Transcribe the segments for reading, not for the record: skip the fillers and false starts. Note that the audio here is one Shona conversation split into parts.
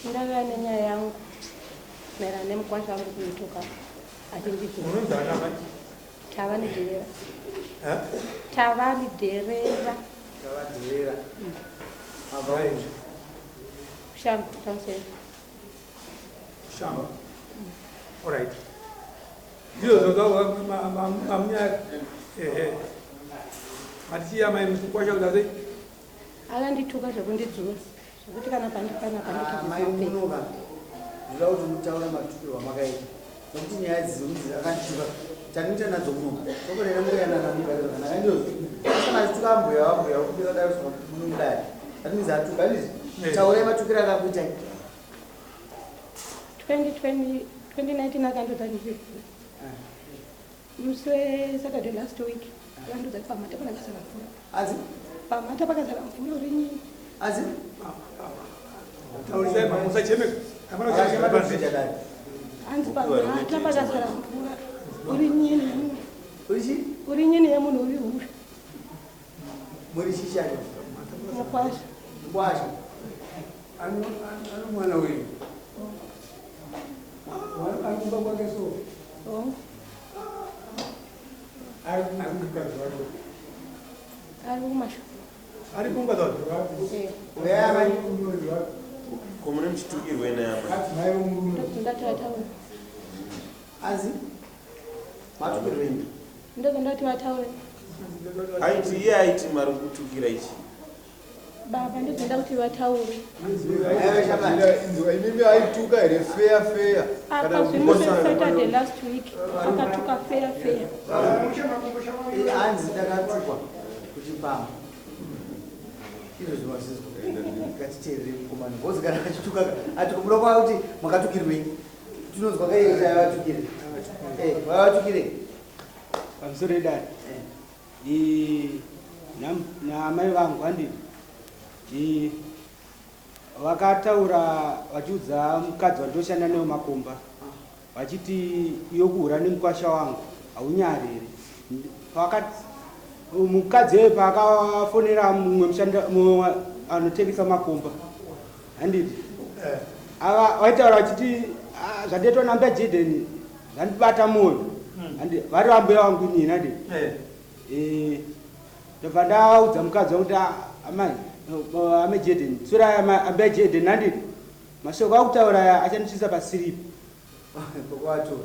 Ndakauya nenyaya yangu maererano nemukwasha wangu kunituka achindidzura. Unonzi ana mai? Tavani Dherera. Eh? Tavani Dherera. Tava Dherera. Mabva Right. Shamba, town center. Shamba. All right. Ndizvo zvamunyaya. Ehe. Matichiya mai mukwasha kuti sei? Akandituka zvekundidzura zvekuti kana pandipana Ah, mai munoka ndinoda kuti mutaura matukiro amakaita nokuti nyaya idzi dzekunzi akandituka tanoita nadzo muno tokonera muyanana mugare zvakanaka ndizvo asana achituka ambuya vambuya vokubira dai munomudai atinzi atuka ndizvo. Eh. Taurai matukiro akakuitai. 2020 2019 akandodza ndiri musi weSaturday last week, akandodza kuti pamhata pakazara mvura. Anzi? Pamhata pakazara mvura, uri nyini. Anzi? Taurisai mama, musachemeka. Hapana kuchemeka panze. Akachema. Hanzi pamhata pakazara mvura, uri nyini yemunhu. Uri chii? Uri nyini yemunhu, uri hure. Muri chichani? Mukwasha. Mukwasha. Ano mwana uyu. Ari kumba kwake so. Oh. Ari kumukadzi wake. Ari kumashu. Ari kumukadzi wake. Eh. Uyai amai. Ko mune muchitukirwe nayama? Ndobva ndati vataure. Anzi matukiro enyu? Ndobva ndati vataure. Aiti iye aiti mari kutukira ichi. Baba, ndobva kuti vataure. Inzwa, imimi aituka here feya feya? Apa zvimusi Saturday last week akatuka feya feya. Eh, hanzi ndakatukwa kuchipamba izvo zvimazvizwa. Ngatiteerere mukomana bhozi kana achituka ati kumuda kwa kuti makatukirwei, tinonzwa kai kuti aivatukire. Eh, vavatukire. Pamusoro edare, naamai vangu handiti vakataura vachiudza mukadzi wandoshanda nayo makomba vachiti iyo kuhura nemukwasha wangu haunyari here? Pakati mukadzi iyoyo paakafonera mumwe mushanda mumwe anotengesa makomba handiti ava vaitaura vachiti, "Ah, zvandaitwa nambuya Jeden zvandibata mwoyo." Handi vari vambuya vangu inini handiti. Ndobva ndaudza mukadzi wangu kuti, "Ah, amai, amai Jeden, tsurai ambuya Jeden handiti mashoko akutaura aya achandisvitsa pasiripi." Kwakwatura.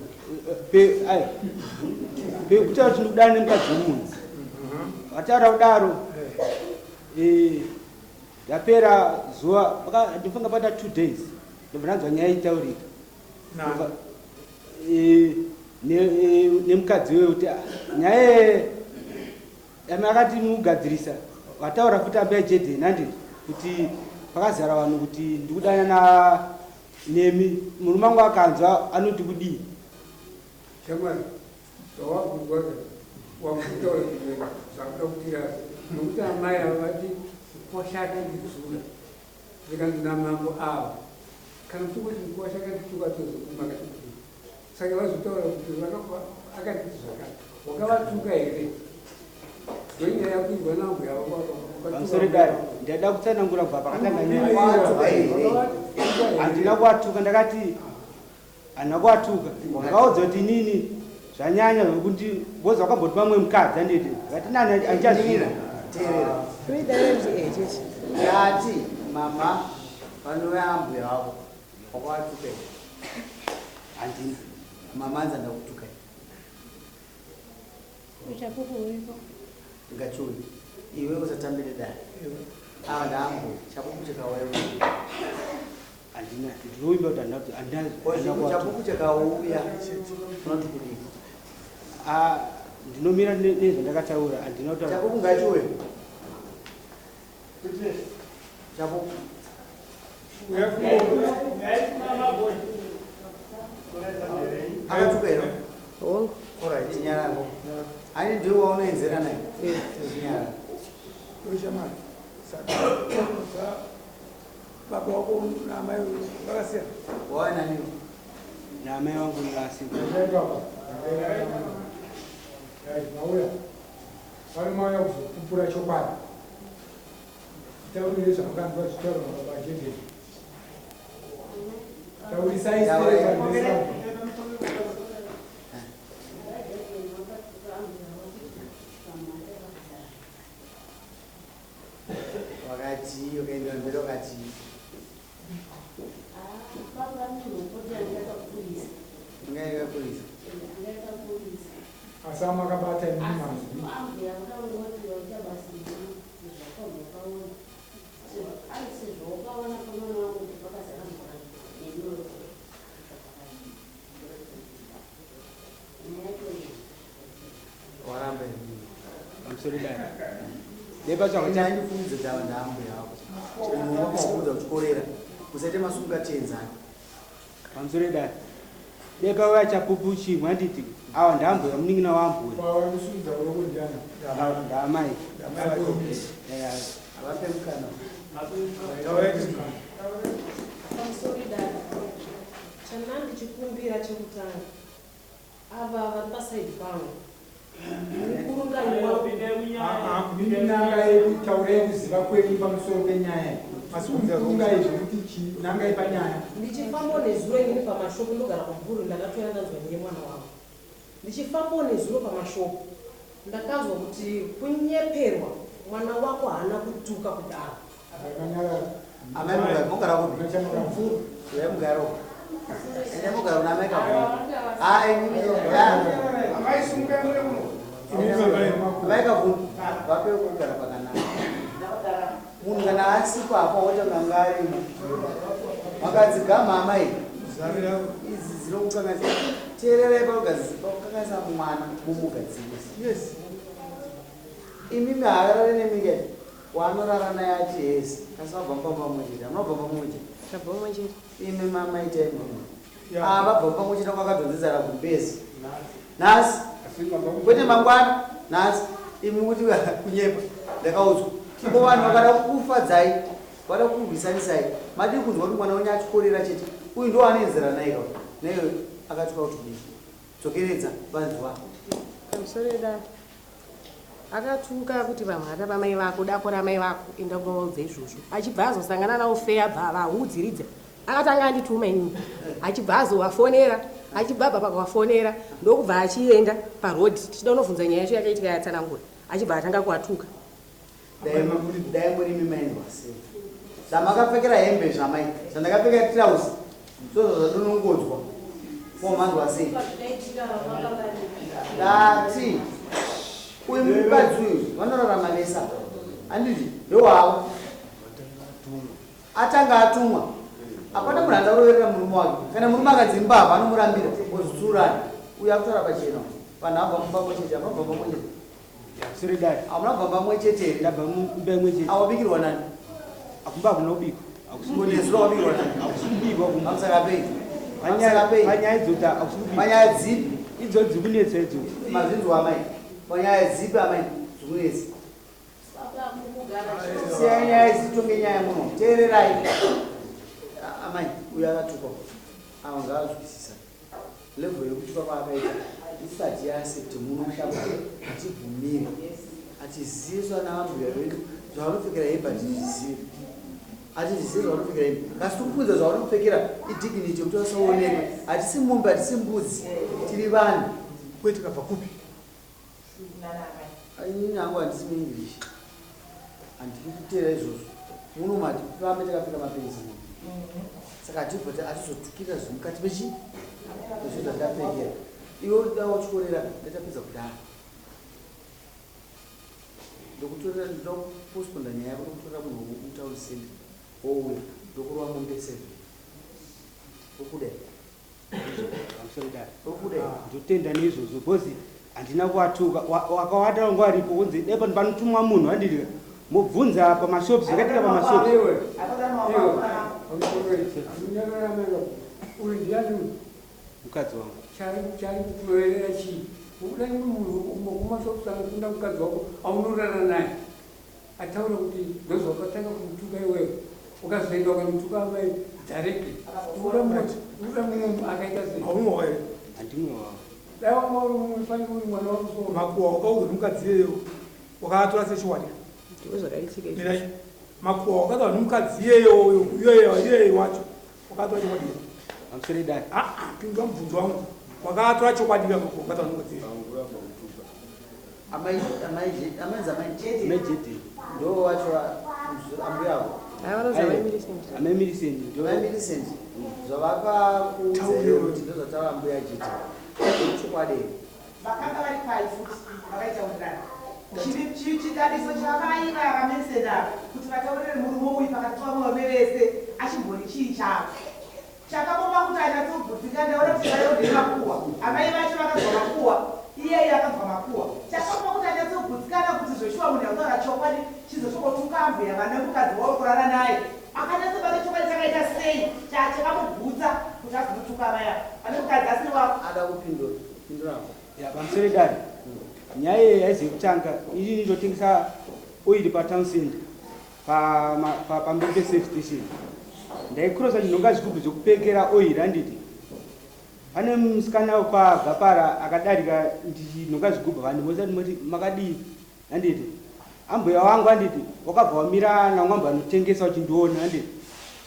Pekutaura kuti ndikudana nemukadzi wemunhu, vataura kudaro. Yapera zuva ndifunga pata 2 days, ndobva ndanzwa nyaya itaurika nemukadzi weyo kuti, "Ah, nyaya yami akati mugadzirisa vataura futi ambuya Jeden handiti kuti pakazara vanhu kuti ndikudana na nemi, murume wangu akanzwa anoti kudii?" Shamwari, zvawabvunzwa wakutaura zvimwe zvakuda kutirasa nokuti amai ava vati mukwasha akandidzura, zvikanzi namambo ava kana muchingoti mukwasha akandituka tozokuma akatikuti saka vazotaura kuti akanditi zvakati, wakavatuka here? Ndonyaya yakuirwa nambuya. Pamusoro dare, ndada kutsanangura kubva pakatanga nyaya. Watuka here? Handina kuwatuka. Ndakati handina kuwatuka. Ndakaudza kuti inini zvanyanya zvekuti boza wakamboti mamwe mukadzi handiti ngati nani handichazvira. Teerera. Tuidarei chichi. Ndati mama vanouya ambuya vavo wakavatuka here? Handina. Mama anzi ndakutuka. Uchapupu huripo. Ngachiuyi iwe usatambire dare, ava ndaambuya, chapupu chakauya. Handina, ndinoimba kuti handina handina kuwatuka. Chapupu chakauya unoti kudii? Ah, ndinomira nezvandakataura, handina kutaura. Chapupu ngachiuye, chapupu. Akatuka here? Hongu. Alright, tinyararo ani ndiwe waunoenzera naye, tinyararo. Shamwari, saka baba wako naamai vakasiyana? Wauya naniwo? Naamai vangu ngasi. Mauya vari mauya kuzopupura chokwadi, taurire zvamukanzwa zvitaura mababa aJedeni. Taurisai. Taurai. Wakati ukaendera mberi wakati ngaikakurisa. Asi amakabata imi mazwi. Waramba. Pamusoro dare, depatsvaka. Chandifunidza tava ndaambuya wako munhu wakakuudza kuchikorera usaite masungatenzani. Pamusoro dare, depauya chapupu chimwe, handiti? Awa ndaambuya, munin'ina waambuya. Wakusudza uroko ndiana? Ndaamai. Havape mukana. Taurai mukana. Pamusoro dare, chandanga ndichikumbira chekutanga, ava vari pasaidi pangu, mukurungani wangu. Mimi nangai, taurai kuziva kwenyu pamusoro penyaya, asi mukurungai zvekuti chii, nangai panyaya. Ndichifambawo nezuro inini pamashopu, ndogara kuMvurwi, ndakatoya ndanzwa nyaya mwana wangu. Ndichifambawo nezuro pamashopu, ndakanzwa kuti kunyeperwa, mwana wako haana kutuka kudaro. Akanyarara. Amai, mugara kupi? Uyai mugaro, ende mugaro namai Kavhuni. Amai, simukai mune kuno. Amai Kavhuni, vape kugara pakanaka. Munhu kana asipo apo wotanga arimo, makadzigama amai, idzi dzinokukanganisa. Teererai, pakukanganisa mwana mumugadzirisa. Imimi haarare nemike waanorara naye ati hesi, asi vabva mupamba pamwe chete. Hamunobva pamwe chete? Tabva mumwe chete. Imi mamaita imimi vabva pamwe chete, kwakadhonzedzana kumbezi nhasi, kwete mangwana, nhasi. Imi kuti kunyepa, ndakaudzwa ko. Vanhu vakada kukufadzai, vada kukurwisanisai. Madii kunzwa kuti mwana wenyu achikorera chete? Uyu ndo anoenzera naye ka naiyo akatuka kuti kudii? Dzokeredza vanzwa. Pamusoro dare, akatuka kuti vamhata vamai vako, dako ramai vako, enda kuvaudza izvozvo. Achibva azosangana nawo feya, abva avahudziridza. Akatanga andituma inini, achibva azovafonera, achibva abva pakuvafonera ndokubva achienda parodhi, tichida unobvunza nyaya yacho yakaitika yatsanangura, achibva atanga kuatuka. Dai murimi maendwa sei? Zvamakapfekera hembe, zvamai, zvandakapfeka tirausi, zozvo zvadonongodzwa ko, manzwa sei? Ndati uyu mukadzi uyu vanorarama vesa, handiti? Ndowavo atanga atumwa. Hapana munhu andaroverera murume wake. Kana murume akanzi mbavha, anomurambira ozitsurani. Uyu akutaura pachena, vanhu abva mumba mwe chete. Hamuna kubva mumwe chete? Pamusoro dare. Hamuna kubva pamwe chete here? Ndabva mumba imwe chete. Awabikirwa nani? Akumba hakuna kubikwa. Nezuro wabikirwa nani? Hakusi kubikwa kumba. Pamusaka pei? Pamusaka pei? Panyaya idzodzi hakusi kubikwa. Panyaya dzipi? Idzodzi dzikunetsa idzodzi. Mazvinzwa amai? Panyaya dzipi amai dzikunetsa? Siyai nyaya dzitonge nyaya muno. Teererai amai, uyu akatukwa, ava ngaazwisisa level yekutuka kwaakaita isati yaaccept muno mushamba. Hatibvumiri, hatizivi vana vambuya vedu zvavanopfekera hembe, hatizvizivi, hatizvizivi zvavanopfekera hembe. Kasi tiri kufunza zvavanopfekera idignity yekuti vasaonekwe. Hatisi mombe, hatisi mbudzi, tiri vanhu. Kwete kabva kupi? Inini hangu handisi muEnglish, handidi kuteera izvozvo. Muno mati fambe takapfeka mapenzi muno, saka hatibva hatizotukira zvemukati mechi ezvo zvatapfekera. Iwe uda uchikorera, ndachapedza kudhara ndokutorera, ndopostponda nyaya yako, ndokutorera munhu mutown center, wouya ndokurova mombe 7 okuda. Pamusoro dare. Okuda. Ndotenda neizvozvo because handina kuwatuka. Wakawanda wangu aripo, kunzi dai panotumwa munhu, handiti? Mobvunza pamashops zvakaitika pamashops. Iwe, uyu ndiani uyu? Mukadzi wangu. Chari kutoerera chii? Udai munhu kumashops anokunda mukadzi wako aunorara naye, ataura kuti ndozvakatanga kumutuka iwewe, ukazoenda ukamutuka amai directly. Uda mumwe akaita sei? Haumwe here? Handimwe wavo. Dai wanga uri mumwe, fanike uri mwana wako. Makuhwa wakaudzwa nemukadzi iyeyo wakaatora sechiwani? Ndiko zvakaitika izvozvo. Mirai, makuhwa wakataura nemukadzi iyeyo, iyeyo iyeyo wacho, wakatora chokwadi here? Pamusoro idare. Ah, ah, pindura mubvunzo wangu. Wakatora chokwadi kakataunongodzii. Amai amai amai amai Amai Jede. Ndo wacho ambuya avo. Vanonzi amai Millicent. Amai Millicent ndo. Amai Millicent. Zvavakakuudza here kuti ndozvataura ambuya Jede. Chokwadi here? Vakanga vari pai futi vakaitaurirana. Chidadiso chavai vavaMillicent ava kuti vataurire murume uyu pakati pavamwe varume vese achimbori chii chavo. Chakamupa kuti anyatsobvudzika ndaona kuti vayo ndemakuhwa. Amai vacho vakanzwa makuhwa, iyeye akanzwa makuhwa. Chakamupa kuti anyatsobvutsikana kuti zveshuwa munhu akutaura chokwadi chizotongotuka ambuya vane mukadzi wauri kurara naye. Akanyatsobata chokwadi chakaita sei chakamugutsa kuti azonotuka amai ava vane mukadzi asiri wavo. Ada kupindura. Pindura apo. Ya, pamusoro idare. Nyaya iyi haizi yekutanga. Ini ndotengesa oil patown center. Pamberi pesafe station. Ndaikrosa ndinonga zvigubhu zvekupekera oil handiti. Pane musikana wekwaGapara akadarika ndichinhonga zvigubhu vanhu vose moti makadii handiti. Ambuya wangu handiti wakabva wamira namwambo anotengesa uchindiona handiti.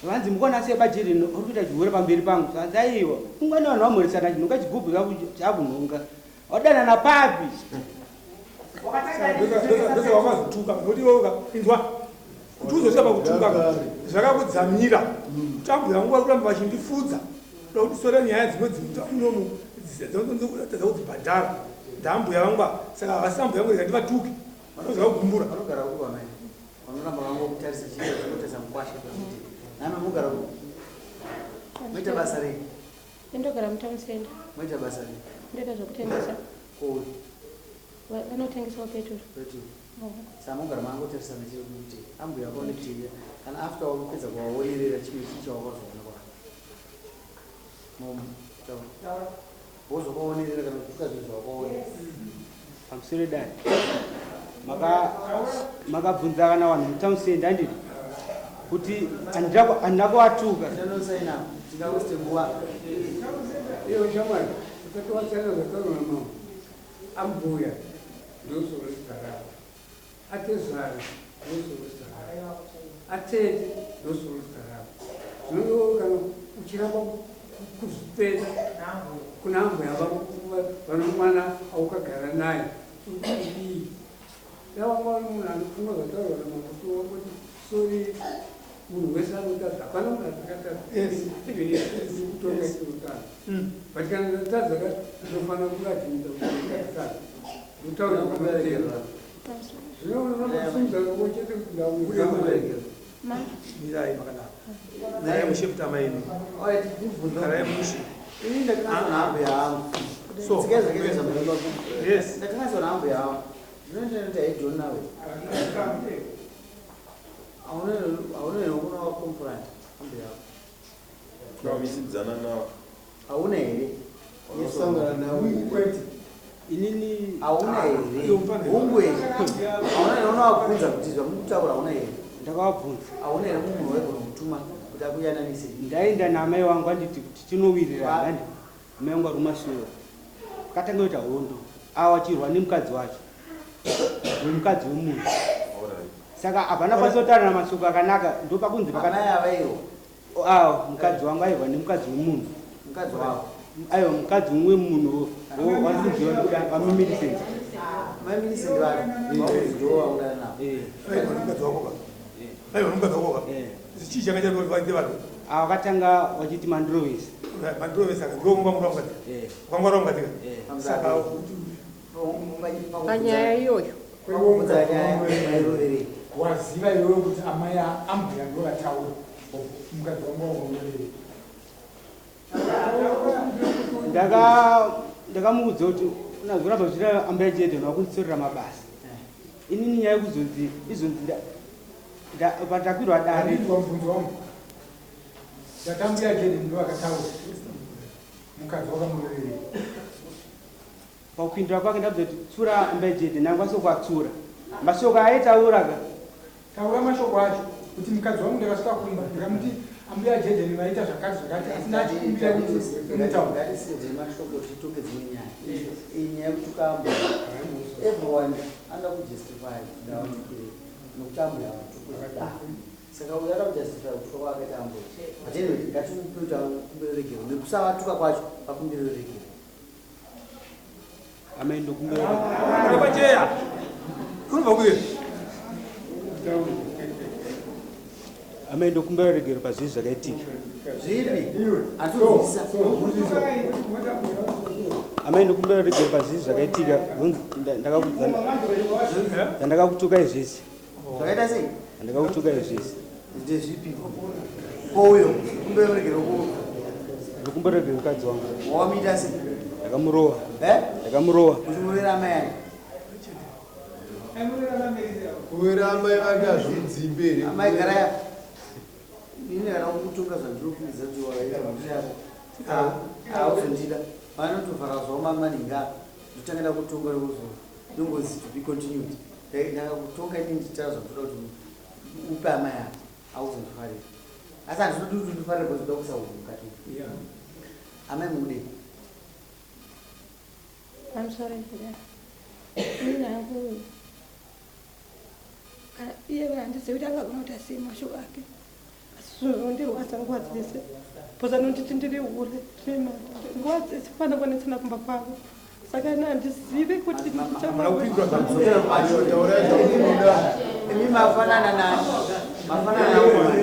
Zvavanzi mukuona sei bajeri uri kuita chihure pamberi pangu. Zvanzi aiwa ungani vanhu vamhoresana chinhonga chigubhu chakunhonga. Wadanana papi? Ndosaka wakazotuka nokuti iwe inzwa kuti uzosvika pakutuka zvakakudzamira kuti ambuya vangu vari kuramba vachindifudza kuda kuti sore nyaya dzimwe dzinomu dzatadza kudzibhadhara ndaambuya vangu ava saka havasi ambuya vangu rega ndivatuke vanozva kugumbura. Vanogara kupi amai? Vanoramba vangokutarisa chii vanotarisa mukwasha kuti nami mugara kupi? Moita basa rei? Ndogara mutown center. Moita basa rei? Ndoita zvekutengesa. Koi? Vanotengesawo peturu. Peturu. Saka mogara mangotarisana chiri kuti ambuya vaone kuti kana after wakupedza kuvaonerera chimwe chii chawakazoona kwa taura. Wozovaonerera kana kutuka zvinhu zvawakaona. Pamusoro dare. Makabvunza kana vanhu mutown center handiti kuti handina kuvatuka. Ndinosaina tingakuste nguva. Iwe shamwari, usati wasiyana zvataurwa namama. Ambuya ndosoro zita ravo. Atezvara ndosoro zita ravo. Atete ndosoro zita ravo. Zvino kana uchiramba kuzvipeta kuna ambuya vako vano mwana aukagara naye urikudii? Dai wanga uri munhu anofunga zvataurwa namambo so wangoti sorry munhu wese anotadza hapana munhu asakatadza even if kutonga itinotadza but kana ndatadza ka ndinofanira kuratidza kuti ndakatadza ndotaura pamutemo zvino unosimudza ruoko chete kuti ndaudza. Mirai makanaka. Mirai mushe kuti amaini. Garai mushe. Ini ndakanasa nhambo yangu. So, Tsikai zvakaita zvamunoda. Yes. Ndakanasa nhambo yangu. Zvinoita kuti haidhoni nawe. Hauna here unowa confront hambo yako. Kumisidzana nawo. Hauna here? Unosangana nawo Kwete. Inini Hauna here? Hungu here? Hauna here unowabvunza kuti zvamukutaura hauna here? Ndakavabvunza. Hauna here munhu waigona kutuma kuti akuyananise? Ndaenda naamai vangu handiti kuti tinowirirana handiti. Amai vangu vari kumashure. Pakatanga kuita hondo. Awa achirwa nemukadzi wacho. Nemukadzi wemunhu. Saka hapana kwasotaura mashoko akanaka ndopakunzi Amai avaiwo. Awo mukadzi wangu airwa nemukadzi wemunhu. Mukadzi wavo. Aiwa mukadzi umwe munhu wandikuziva ndikuda vaMillicent. Mai Millicent vari. Vakuzi ndo vaudana navo. Aiwa mukadzi wako ka. Aiwa mukadzi wako ka. Chii chakaita kuti vaite vanhu? Awa vakatanga vachiti mandirovesa. Mandirovesa ka ndiwo mumba mukadzi. Kwangwara mukadzi ka. Saka Panyaya iyoyo. Pakubvunza nyaya mairoverei. Waziva iwewe kuti amai ambuya ndo vataura mukadzi wangu wakuroverei. Ndakamuudza kuti unazoramba zvichida ambuya chete vakunditsorera mabasa. Inini nyaya yekuzonzi izonzi patakwirwa dare. Ndinzwa mubvunzo wangu. Ndatambuya Jede ndo vakataura mukadzi wakamuroverei. Pakupindura kwake ndabvunza kuti tsura ambuya Jede nangwa sokwatsura. Mashoko aitaura ka. Taura mashoko acho kuti mukadzi wangu ndakasvika kumba ndikamuti ambuya Jede vaita zvakati zvakati asi ndachikumbira kuti unotaura. Ngatisiyedze mashoko titonge dzimwe nyaya. Iyi nyaya yekutuka ambuya. Everyone anoda kujustify kuti ndavatukire nokuti ambuya vatuku zvakadaro. Saka uyo ada kujustify kutuka kwaakaita ambuya. But anyway, ngatimupe kuti akumbire regero. Nekusavatuka kwacho, akumbire regero. Amai, ndokumbira. Unobacheya. Unobva kuye. Amai, ndokumbira regero pazvii zvakaitika. Zvipi? Andinzwisisa. Amai, ndokumbira regero pazvii zvakaitika. Ndakakutuka izvisi. Zvakaita sei? Ndakakutuka izvisi. Ndezvipi? Kouyo, kumbira regero ko. Ndokumbira regero mukadzi wangu. Wamuita sei? Ndakamurova. Eh? Ndakamurova. Uchimurovera amai ani? Kuwera amai vake hazvidzimbe here? Amai gara. Ini kana kukutunga zvandinopindidza kuti wakaita mhosva yako. Hauzondida. Vanotovhara zvavo maninga. Ndotanga ndakutonga nekuzo. Ndongozi to be continued. Ndakakutonga ini ndichitaura zvandinoda kuti upe amai ava. Hauzondifarira. Asi handinodi kuti undifarire because ndoda kuisa hunhu mukati umu. Amai mudei. Pamusoro kudai. Ini hangu kana iye handizivi kuti angagona kuti asiye mashoko ake. Asi zvinondirwadza nguva dzese. Because anonditi ndiri hure, ndine mari. Nguva dzese panokonetsana kumba kwavo. Saka ini handizivi kuti Imi mafanana nani? Mafanana nani?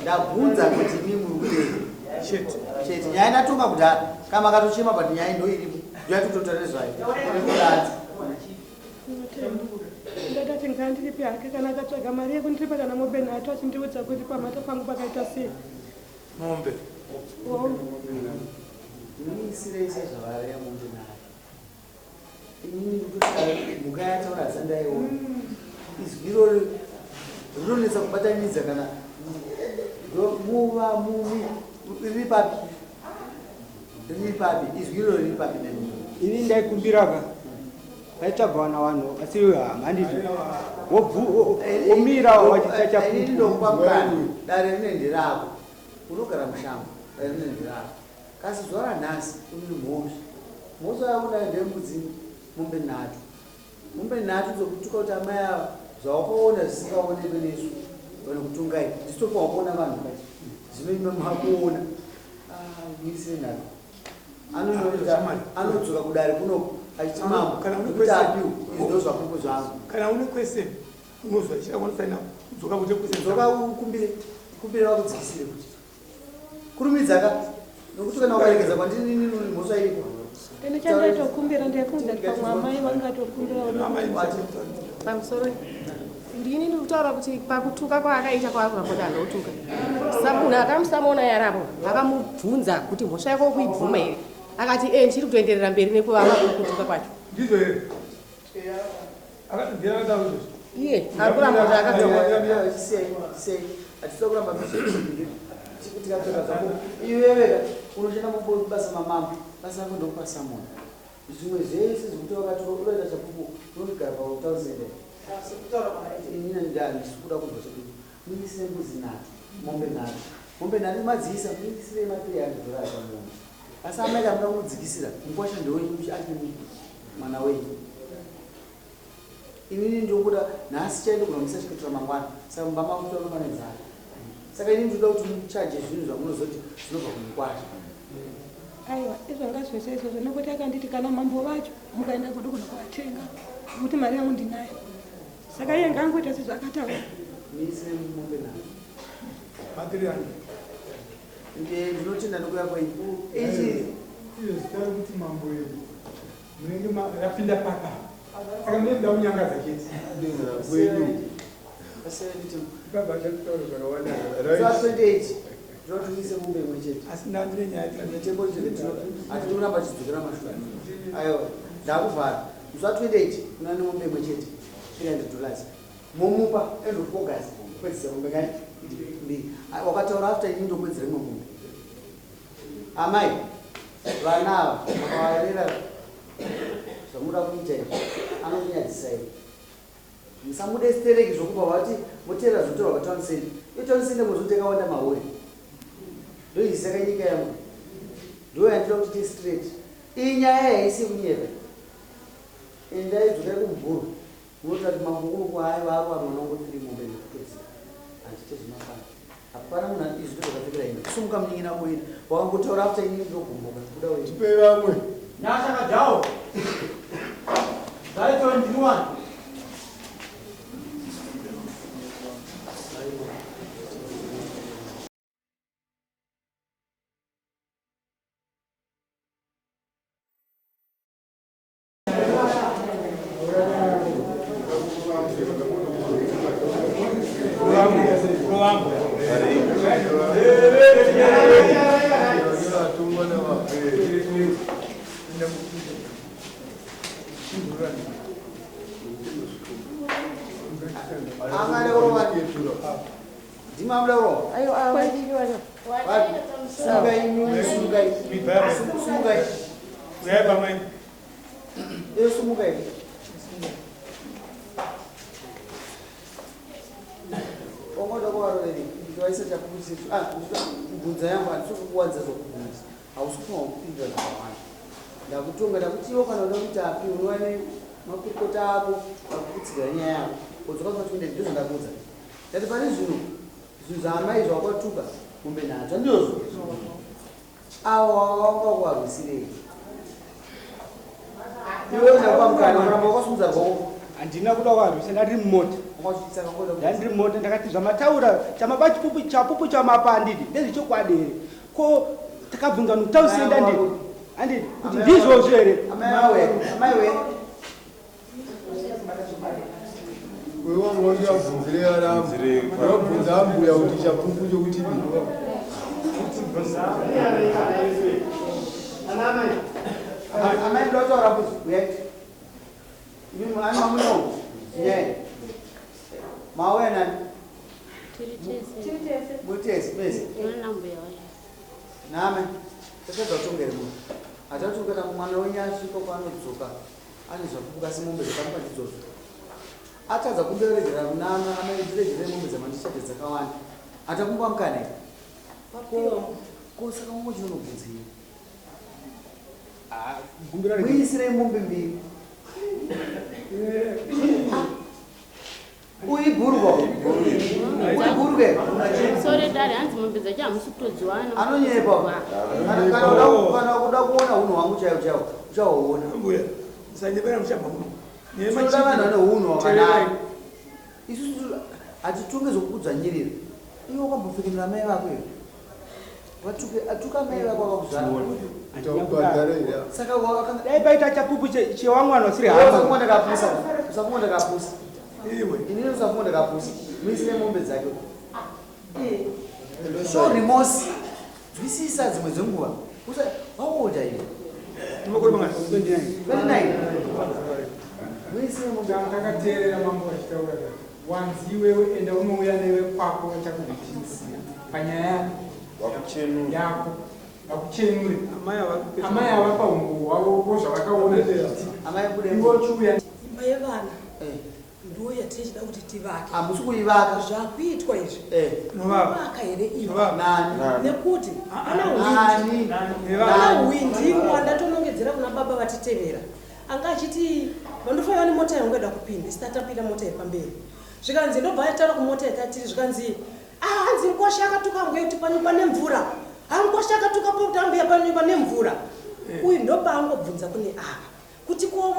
Ndabvunza kuti imi muri kudei? Chete. Chete. Nyaya ndatonga kudhara. Kama akatochema but nyaya ndo iripo. Ndoyatototaura nezvayo. Kudanza. Ndakati ngandiripe hake kana akatsvaga mari yekundiripa kana mombe nhatu achindiudza kuti pamhata pangu pakaita sei. Mombe. Hongu. Muisirei sezvavareva mombe nayo. Inini ndikutoshaya mhuka yataura asi ndaiona. Izwi iroro rinonetsa kubatanidza kana muva muvi riri papi? Riri papi? Izwi iroro riri papi nani? Ini ndaikumbira ka paitsvagwa vana vanhu asi hama handiti womira wachiita Inini ndokupa mukana. Dare rine nderako. Unogara mushango. Dare rine nderako. Kasi zuva ranhasi une mhosva. Mhosva yaunayo ndeyembudzi mombe nhatu. Mombe nhatu dzokutuka kuti amai ava zvawakaona zvisingaonekwe nesu vanokutungai. Ndichitofanwa kuona vanhu kati. Zvino imi makuona. Ah, muisire nhatu. Anonoita anodzoka kudare kunoku achiti mambo Kana une nekuti question. apiwa izvi ndo zvapupu zvangu. Kana une question unozwa ichakwanisa kudzoka kuti question. Dzoka ukumbire kumbire vakudzikisire kuti. Kurumidza ka nokuti kana ukaregedza kwandiri nini uri mhosva iripo. Ini chandaitokumbira ndaifunga kuti pamwe amai vangatokumbira. Pamusoro ndini ndiri kutaura kuti pakutuka kwaakaita kwaari kuti andotuka. Samunhu akamusamona yarapo akamubvunza kuti mhosva yako kuibvuma here, akati e ndichiri kutoenderera mberi nekuvava kutuka kwacho. Ndizvo here? Akati ndiye akataura izvozvo. Iye ari kuramba kuti akatuka. Sei sei hatisi kuramba tikatora zvako iwewe unoshanda mubasa mamambo basa rako ndokupa samona zvimwe zvese zvekuti wakatora unoita chapupu unogara pautausende inini ndandisi kuda kunzwa chapupu muisire mbudzi nhatu mombe nhatu mombe nhatu madziisa muisire ma 300 dollars pamombe asi amai kamuda kumudzikisira mukwasha ndewenyu achiri mwana wenyu. Inini ndinokuda nhasi chaende kunomisa chikuitira mangwana saka mumba mangu toanova nenzara. Saka inini ndinoda kuti muchaje zvinhu zvamunozoti zvinobva kumukwasha. Aiwa, izvo ngazvese izvozvo nekuti akanditi kana mambo vacho mukaenda kudo kuno kuvatenga nokuti mari yangu ndinayo. Saka iye ngaangoita sezvaakataura. Muisire mombe nhatu. Ma 300. Ndiye ndinotenda nekuya kwenyu. Ichi Iyo zita rekuti mambo edu munenge rapinda papa. Saka munenge muda kunyangadza chete. Kwenyu. Baba achakutaura zvakawanda. Zuva 28 ndinoti uise mombe imwe chete. Asi ndandine nyaya Mitembo hatidi kuramba tichidzokera mashure. Aiwa, ndakuvhara. Musi wa 28 kuna nemombe imwe chete 300 dollars. Momupa end of August kupedzisa mombe ngani? Mbiri. Wakataura after ini ndokuwedzera imwe mombe. Amai, vana ava makavarera zvamunoda kuita izvi anokunyadzisai. Musamude stereki zvokupa vati moteerera zvotorwa patown center. Iyo town center mozoti yakawanda mahure. Ndoizisaka nyika yangu. Ndo yandinoda kuti tiite straight. Iyi nyaya haisi yekunyepa. Endai dzokai kumubhuru. Munoti ati mambo kuno kwaiva arova mwana wangu tiri mombe nekupedzera. Handiite zvemafana. Hapana munhu ane izvi ndozvakapfekera ini. Sumuka munin'ina uine. Wakangotaura after ini ndogumbuka. Kuda wewe. Tipei vamwe. Nyasha kajawo. Zaito ndiniwani. Kubvunza yangu handisi kukuwanza zvokubvunza hausi kufunga kupindura zvakawanda ndakutonga ndakuti iwo kana uda kuita api unova nemakurukota ako akukutsigira nyaya yako odzoka kuma 20 ndizvo ndakuudza ndati pane zvino zvinhu zvaamai zvawakatuka mombe nhatsva ndizvozvo awo wanga kuvarwisirei iwe ndakupa mukana ukaramba wakasimudza rwoko Handina kuda kuvarwisa, ndandiri mumota. Ndandiri mumota ndakati zvamataura chamapa chipupu chapupu chamapa handidi ndezvechokwadi here? Ko takabvunza vanhu kutausenda handidi handidi kuti ndizvozvo here? Uyu wangu wandiyabvunzire aramba. Ndabvunza ambuya kuti chapupu chokuti Amai ndotaura kuti uyai. Imi ani mamuno? Nyaya. Mauya nani? Tiri tese. Muri tese mese. Tinoona mbuya wacho. Name. Tapedza kutongera munhu. Hatati kana mwana wenyu asvika kwaanodzoka ane zvapupu kasi mombe dzakamupa ndidzodzo. Atadza kumberegera kunana amai ndiregere mombe dzamandichate dzakawanda. Hatakumba mukana here? Ko saka mumwe chinonobvunzei? Muisirei mombe mbiri. Uibhurwa. Uibhurwe. Sore dare hanzi mombe dzacho hamusi kutodziwana. Anonyepa. Kana kuda kuona hunhu hwangu chaiwo chaiwo uchahuona. Mbuya, musanyepera muchabva muno. Tinoda vanhu vane hunhu hwakanaka. Isusu hatitonge zvokukudzvanyirira. Iwe wakambopfekenura mai vako here? Vatuke atuka mai vako vakakuzvara. Saka wakanga Dai paita chapupu chewamwe vanhu vasiri hama. Usafunga ndakapusa. Usafunga ndakapusa. Iwe. Inini usafunga ndakapusa. Muisire mombe dzake. Show remorse. Nzwisisa dzimwe dzenguva. Usa waoda iwe. 29. Muisire mombe. Ndakateerera mambo vachitaura kati wanzi iwewe enda unouya newe kwako vachakuvichinisira panyaya yako vakuchenure amai avapa unguwo hwavo vozvavakaona zvichiitika iwe uchiuya Imba yevana ndo yatichida kuti tivake. Hamusi kuivaka. Zvakuitwa izvi. Novaka. Novaka here imba? Nani? Nekuti Nani? ana hwindi wandatonongedzera kuna baba vatitevera. Anga achiti vandofanira nemota yangu yada kupinda isati tapinda mota yepamberi. Zvikanzi ndobva yataura kumota yatatiri zvikanzi ah hanzi mukosha akatuka mbuya kuti panyumba nemvura. Ha mukosha akatuka po kuti ambuya panyumba nemvura. Uyu ndopaangobvunza kune ava kuti ko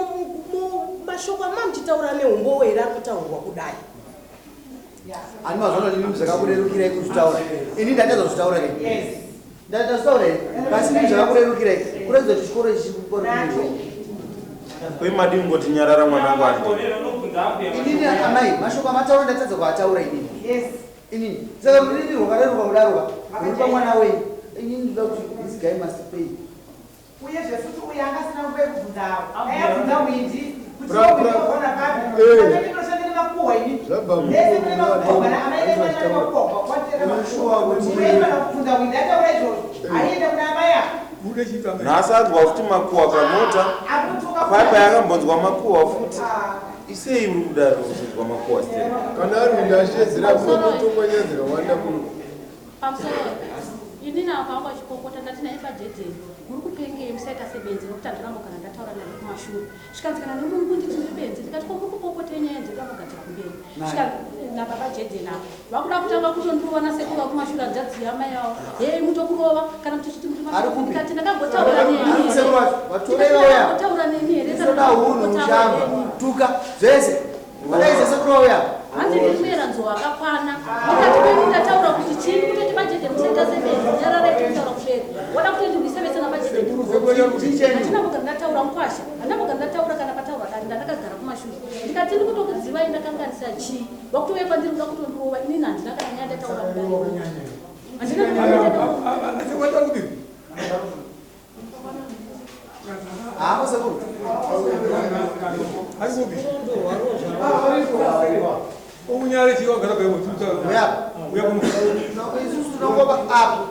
mashoko amamuchitaura neumbowo here akutaurwa kudai. Ani mazuva ano ndimi zvakakurerukirai kuzvitaura. Ini ndatadza kuzvitaura ke. Ndatazvitaura here? Asi ndimi zvakakurerukirai. Kuratidza kuti chikoro ichi chikukurerukirai. Kwemadi kungoti nyarara mwanangu andi. Inini amai mashoko amataura ndatadza kuataura inini. Inini. Saka rurimi rwakareruka kudaroka. Ruripa mwana wenyu. Inini ndoda kuti this guy must pay. Uyezve futi uyo anga asina nguva yekubvunza avo dai abvunza hwindi kuti iwogona papi ndinoshanda nemakuhwa ini ndese mune makuhwa kana amai vemwana vane makuhwa kwatera makuhwa uye kubvunza hwindi ataura izvozvo aienda kuna amai ava Nhasi anzwa futi makuhwa pamota. Paipa yakambonzwa makuhwa futi. Isei uri kudaro uchinzwa makuhwa still. Kana ari kuenda achitedzera kunotongwa nyaya dzakawanda kuno. Pamusoro inini apa wangu achipopota ndati naye pajedheni muri kupengei musaita sebenzi nokuti handina mbogara ndataura naye kumashure zvikanzi kana nemuri kunditi ndiri benzi ndikati ko muri kupopota nyaya dzedu akugadzira kumberi Nani? nababa Jaden ava vakuda kutanga kutondirova nasekuru vakumashure hanzvadzi yamai avo hei mutokurova kana muchiti Ari kupi? ndikati ndakambotaura Ari neni kusekuru wacho? Vatorei vauya. ndakambotaura neni here Toda hunhu mushamba tuka zvese vadaidza sekuru vauya. Hanzi ndiri mueranzo wakakwana. Ndikati kweni ndataura kuti chii kutoti bajete musaita sebenzi nyararai tikutaura kusvera wada kuti ndirwise vese nabajete. Handina kugara ndataura mukwasha, handina kugara ndataura kana pataurwa dare, ndandakagara kumashure. Ndikati ndiri kutokudzivai ndakanganisa chii, wakutouya kwandiri kuda kutondirova inini handina kana nyaya ndataura kudai. Handina kugara ndataura. Hapo sekuru. Ari kupi? Ukunyare chii wagara paipo? Uya. Uya kuno. Isusu tinongopa apo.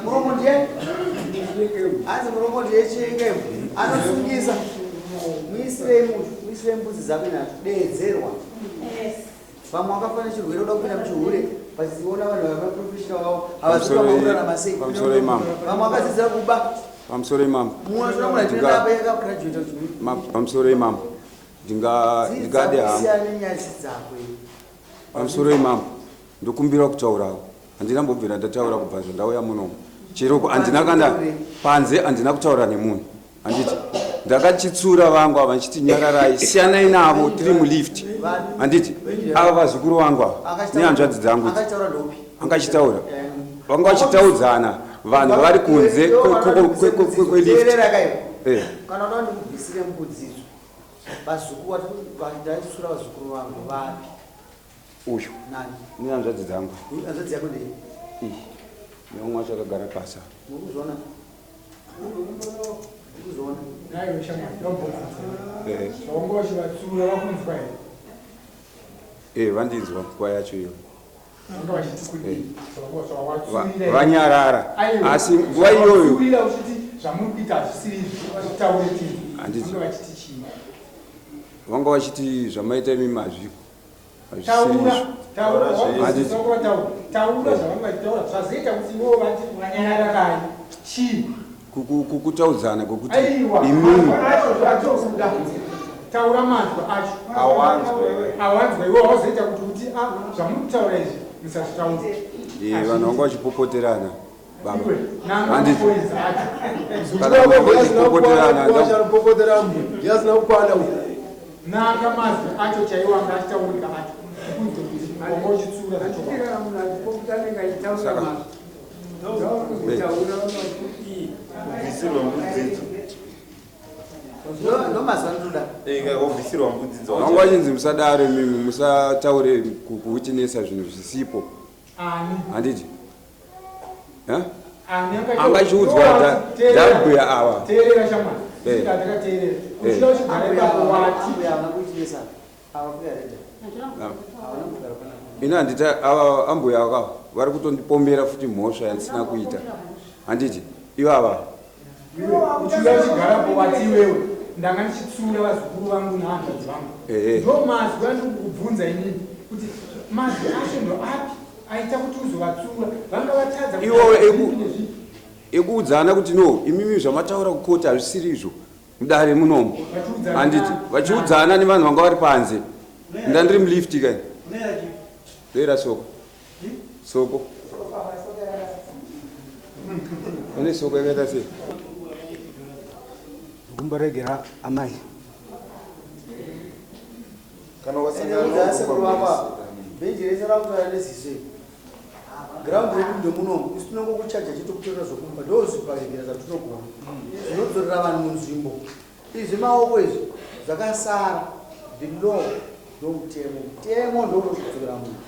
Muromo ndiye? Hanzi muromo ndiye chinge anosungisa. Muisirei mutu, muisirei mbudzi dzako nhatu, deedzerwa. Vamwe vakafanira chirwere kuda kupinda muchihure vachiona vanhu vamaprofessional vavo havazivi vamwe sei. Pamusoro imambo. Vamwe vakadzidzira kuba. Pamusoro imambo. Mumwe unoona munhu achitoenda apa yakagraduate kuchihure. Pamusoro imambo. Ndingade hangu. Siyana nenyadzi dzako iwe. Pamusoro imambo. Ndokumbira kutaurawo. Handina mbobvira ndataura kubva zvandauya munomu. Chero handina kana panze handina kutaura nemunhu. Handiti ndakachitsura vangu ava ndichiti nyararai siyanai navo tiri mulift. Handiti ava vazukuru vangu ava nehanzvadzi dzangu idzi. Akachitaura ndopi? Angachitaura. Vanga vachitaudzana vanhu vari kunze kwelift. Teerera kaiwe. Eh. Kana uda ndikubvisire mbudzi idzo. Vazukuru ndaitsura vazukuru vangu vapi? Uyu. Nani? Nehanzvadzi dzangu. Hanzvadzi yako ndei? Iyi. Neumwe wacho akagara pasi apa. Muri kuzviona? Muri kuzviona? Naiwe shamwari, ndobvunza. Eh. Zvaunga uchivatsiura vakunzwa here? Eh, vandinzwa nguva yacho iyo. Vanga vachiti kudii? Eh. Zvawanga zvawatsiurira. Vanyarara. Aiwa. Asi nguva iyoyo Zvawatsiurira uchiti zvamuri kuita hazvisiri izvi, vachitaure tiri. Handiti. Vanga vachiti chii? Vanga vachiti zvamaita imi mazviko. Hazvisiri Taura, izvo. taura, Handiti. wabvunza vataura. Taura zvavanga vachitaura zvazoita kuti ivo vati vanyarara kai. Chii? Kutaudzana kwekuti Aiwa, imimi mazwi acho zvatokuda. Taura mazwi acho. Awanzwe. Awanzwe iwe wazoita kuti uti ah zvamuri kutaura izvi musazvitaura. Eh, vanhu vanga vachipopoterana baba. Iwe, nanga Handiti. mapoints acho. Kana vanga vachipopoterana Anopopotera mbu ndiye asina kukwana uyu. Nanga mazwi acho chaiwo anga achitaurika acho. Kunze kuti wanga uchitsiura zvechokwadi. Saka. Kubvisirwa mbudzidzo. Ndo mazwi anotoda. Eh, kubvisirwa mbudzidzo. Vanga vachinzi musadaro imimi musataure kuwitinesa zvinhu zvisipo. Ani? Handiti. Eh? Ani Angachiudzwa ndabhuya ava. Teerera shamwari. Eh. Ndakateerera. Eh. Uchida uchigara ipapo wati. Ambuya havana kuitinesa. Ava kuya reda. Havana kugara panapa. Ini handiti ava ambuya aka vari kutondipombera futi mhosva yandisina kuita. Handiti ivava Iwe uchida uchigarapo wati iwewe ndanga ndichitsiura vazukuru vangu nehanzvadzi vangu. Eh. Ndo mazwi andiri kukubvunza inini kuti mazwi acho ndo api aita kuti uzovatsiura vanga vatadza iwowo ekuudzana kuti no imimi zvamataura kukoti hazvisiri izvo mudare munomu. Vachiudzana Handiti vachiudzana nevanhu vanga vari panze. Ndandiri mulift kai. Ndoera soko. Soko. Pane soko yakaita sei? Kumboregera amai. Kana Ende sekuru vako apa. Bhenji rese rakutaura neziso iri. Ground redu ndomunomu. Isu tinongokuchaja chete kutorera zvokumba. Ndozviparegera zvatinogona. Zvinodzorera vanhu munzvimbo. Izvi zvemaoko izvi zvakasara. The law ndomutemo. Mutemo ndounokudzorera munhu.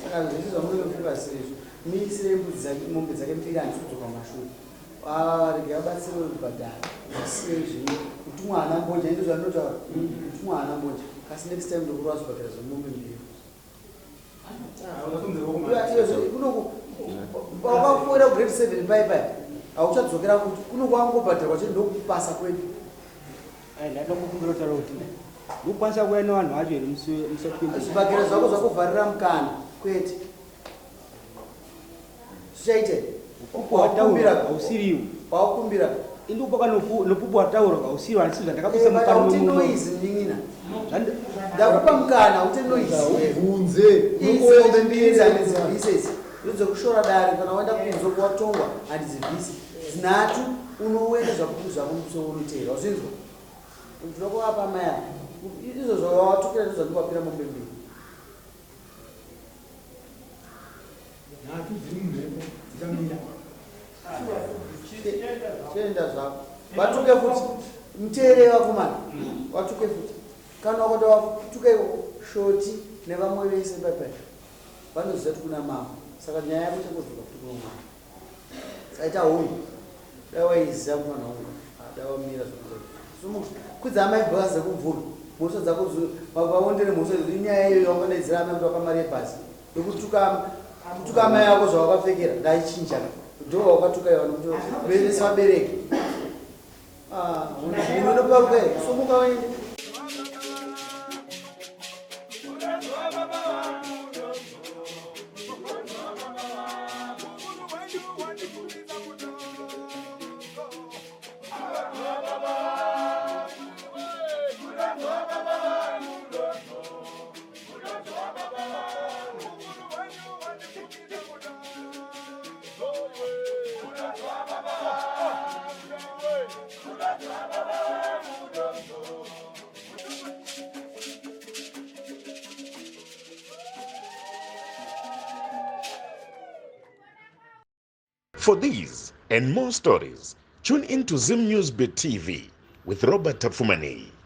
Saka zvese zvamunofunga zvisiri izvo. Muisire mbudzi dzake, mombe dzake mbiri handisi kudzoka mumashure. Rega vabatsire kubhadhara. Zvisiyei zvenyu. Mutumwa haana mbonja, ndizvo zvandinotaura. Mutumwa haana mbonja. Kasi next time ndokurova zvibhadhara zvemombe mbiri. Kunoku wakafoira grade 7 pai pai hauchadzokera kuti kunoku wangobhadharwa chete ndokupasa kwedu. Ndada kukumbira kutaura kuti ndokwanisa kuuya nevanhu vacho here musi wa 20? Zvibhakera zvako zvakuvharira mukana kwete. Zvichaite. Wataura hausiriwo. Wakumbira Indikupoka nopupu wataura kausiro handisi zvandakabusa Eh, but hauti noise ndinina. Ndakupa mukana ute noise. Ubvunze. Idzi mombe mbiri idzi handidzibvise idzi. Ndodzekushora dare kana waenda kunze watongwa handidzibvise. Dzinhatu unoenda zvapupu zvako musoro unoteera. Wazvinzwa? Ndinoda kuvapa amai ava. Izvozvo wawatukira ndozvandikuvapira mombe mbiri. Nhatu dziri mumhepo dzikamira. Chienda zvako. Vatuke futi. Muteerei vakomana. Vatuke futi. Kana wakati watuka ikoko shoti nevamwe vese paipai. Vanoziva kuti kuna mambo. Saka nyaya yako ichangodzoka futi kuno mambo. Saita hunhu. Dai waiziva mwana wangu. Ah, dai wamira zvakanaka. Sumuka. Kwidza amai bhazi rekubvuma. Mhosva dzako vaondere mhosva idzo. Inyaya iyoyo wangadaidzira amai kuti vapa mari yebhazi. Yekutuka kutuka amai ako zvawakapfekera ndaichinja. Ndo wakatuka iwe nokuti vese vabereki. Ah, unonoparuka here? Sumuka waende. For these and more stories, tune in to Zim News Bit TV with Robert Tafumani.